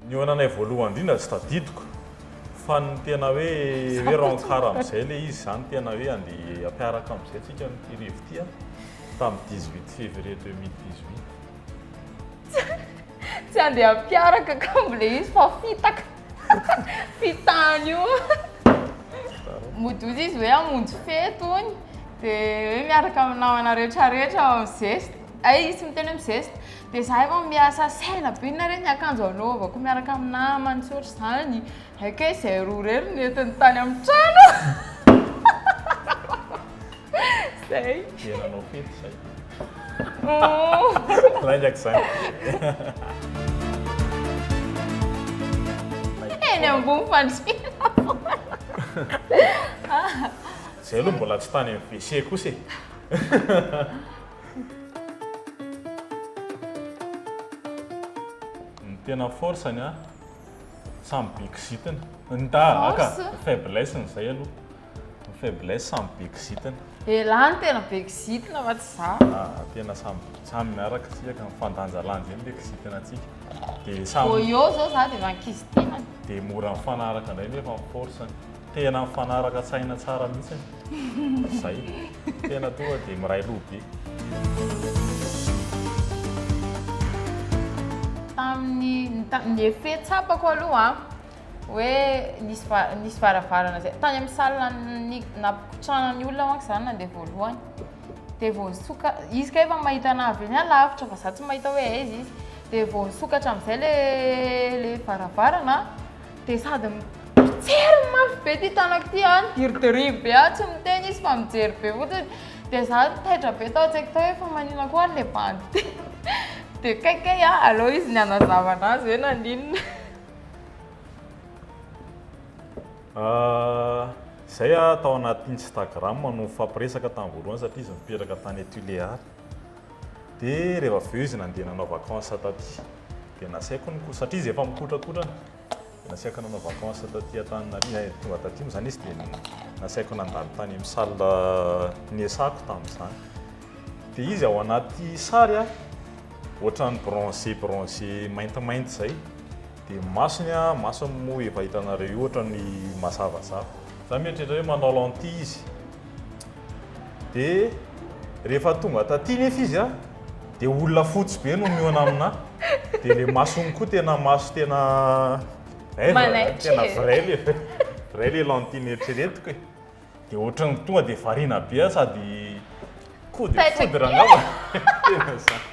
Nihaonanay voalohany indrindra tsy tadidiko fa ny tena hoe hoe rencard amin'izay ilay izy izany tena hoe andeha hampiaraka amin'izay tsika amin'ity revy ity an, tamin'ny 18 février 2018. Tsy andeha hampiaraka angamba ilay izy fa fitaka. Fitahany io. Mody hozy izy hoe hamonjy fety hono, dia hoe miaraka amin'ny namana rehetrarehetra ao amin'ny zesta. Hay izy miteny hoe mizesta. Dia za efa miasa saina be inona re ny akanjo anaovako miaraka amin'ny namany sy ohatr'izany. Hay kay izay roa irery no nentiny tany amin'ny trano. Zay. Dia nanao fety izay. Laingako izany. Eny ambony fandriana foana. Izay aloha mbola tsy tany amin'ny WC kosa e. Ny tena force-ny an, samy be kizitina. Ny ta, aka, faiblesse-ny izay aloha. Ny faiblesse samy be kizitina. Elah no tena be kizitina fa tsy za. Ah, tena samy samy miaraka tsika ka mifandanjalanja eny le kizitina antsika. Dia samy Vao eo zao za dia efa nikizitinana. Dia mora mifanaraka indray nefa ny force-ny. Tena mifanaraka tsaina tsara mihitsy. Zay. Tena tonga dia miray loha be. Tamin'ny ny effet tsapako aloha an, hoe nisy va- nisy varavarana zay, tany amin'ny salle ni- nampikotrana ny olona manko za no nandeha voalohany. Dia vao nisoka- izy kay efa mahita anah avy eny alavitra fa za tsy mahita hoe aiza izy. Dia vao nisokatra amin'izay le le varavarana Dia sady mijery mafy be ity tanako ity an, midiridiriby be aho, tsy miteny izy fa mijery be fotsiny. Dia za taitra be tao an-tsaiko tao hoe fa maninona koa ary ilay bandy ity. Dia kay kay an, aleo izy ny hanazava anazy hoe naninona. Izay aho tao anaty Instagram no nifampiresaka tamin'ny voalohany satria izy nipetraka tany Tuléar. Dia rehefa avy eo izy nandeha nanao vacances taty. Dia nasaiko niko, satria izy efa mikotrakotrana, dia nasaiko nanao vacances taty Antananarivo, eh, tonga taty moa izany izy dia nasaiko nandalo tany amin'ny salle niasako tamin'izany. Dia izy ao anaty sary a, ohatran'ny bronzé bronzé maintimainty izay. Dia ny masony a, masony moa efa hitanareo io ohatran'ny mazavazava. Za mieritreritra hoe manao lentille izy. Dia rehefa tonga taty nefa izy a, dia olona fotsy be no mihaona aminà. Dia le masony koa tena maso tena eh, Manaitra tena e. vrai le vrai le lentille neritreretiko e. Dia ohatran'ny tonga dia variana be aho sady coup de Taitra foudre angamba. Tena zany.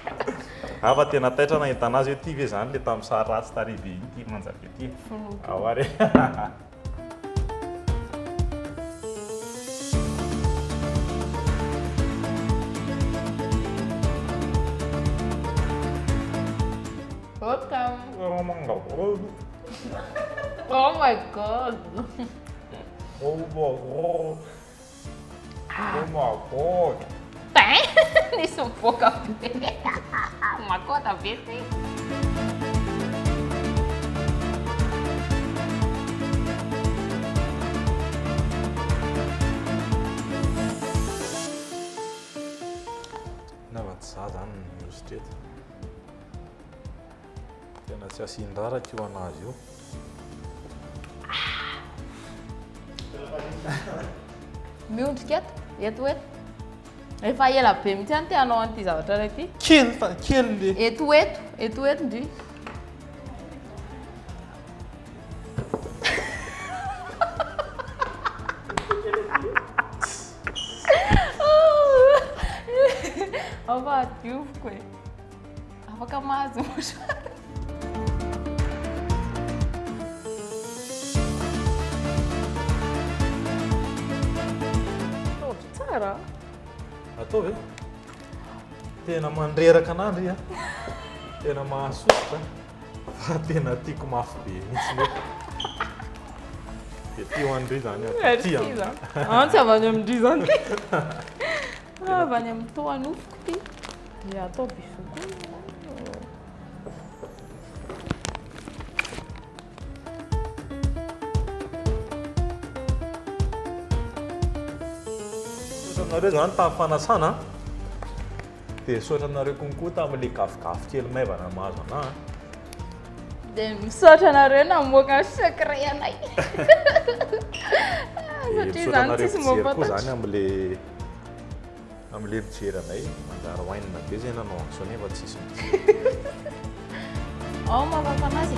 Hafa tena taitra nahita anazy hoe ty ve zany le tamin'ny sary ratsy tarehy be iny ty manja be ty. Ao ary. Welcome. Oh my god. Oh my god. Oh my god. Tain! Nisy mivoaka be. Makota be ty. Nama tsy za zany no mihosotra eto. Tena tsy asian-draraka io anazy io. Miondrika eto, eto eto. Efa ela be mihitsy aho no te hanao an'ity zavatra iray ity. Kely fa kely le. Eto eto, eto eto ndry. Ao fa dioviko e. Afaka mahazo mouchoir. Ataovy tsara. Ataovy e. Tena mandreraka anah ndry a. Tena mahasosotra fa tena tiako mafy be mihitsy nefa. Dia ty ho an-dry zany aho. Ty an. Antsy avy any amin-dry zany ty. Avy any amin'ny tohanofoko ty. Dia atao bisou koa. Misaotra anareo zany tamin'ny fanasana dia misaotra anareo konkoa tamin'ilay gafigafy kely maivana mahazo anah. Dia misaotra anareo namoaka ny secret anay. Satria izany tsisy mijery koa mahafantatra. zany am'le am'le mijery anay, manjary oainina be zay nanao an'izao nefa tsisy mijery. Ao mahafafa anazy.